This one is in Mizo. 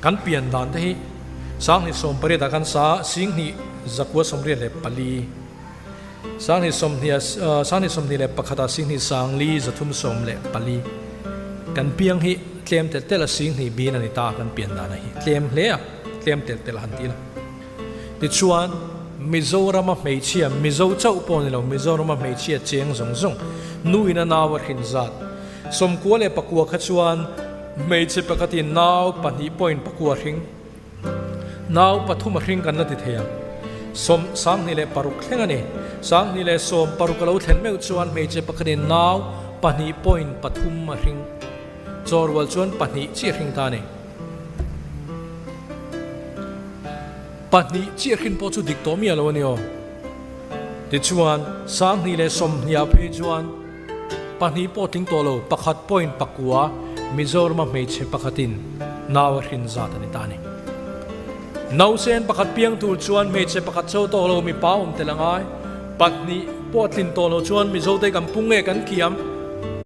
Kan pian dan te hi 2018 ah khan sa 2384, 2020 21 ah 25,314 kan piang hi tlem telh telh a 2000 bin a ni ta kan pian dan a hi tlem hle a tlem telh telh a han ti la. Tichuan Mizorama hmeichhia Mizo chauh pawh ni lo Mizorama hmeichhia cheng zawng zawng nu in a nau a hrin zat 99 kha chuan Hmeichhe pakhatin nau pahnih pawhin pakua hring, nau pathum a hring kan la ti thei ang. 26 thleng a ni. 2016 a lo thlen meuh chuan hmeichhe pakhatin nau pahnih pawhin pathum a hring. Chawrual chuan pahnih chiah hring ta a ni. Pahnih chiah hrin pawh chu dik tawh miah lo a ni aw. Tichuan, 2020 ah phei chuan, Pahnih pawh tling tawh lo, pakhat point pakua Mizorama hmeichhe pakhatin nau a hrin zat a ni ta a ni. Nausen pakhat piang tur chuan hmeichhe pakhat cho tawh lo mipa awm tel a ngai. Pahnih pawh tlin tawh lo chuan Mizote kan pung nge kan kiam?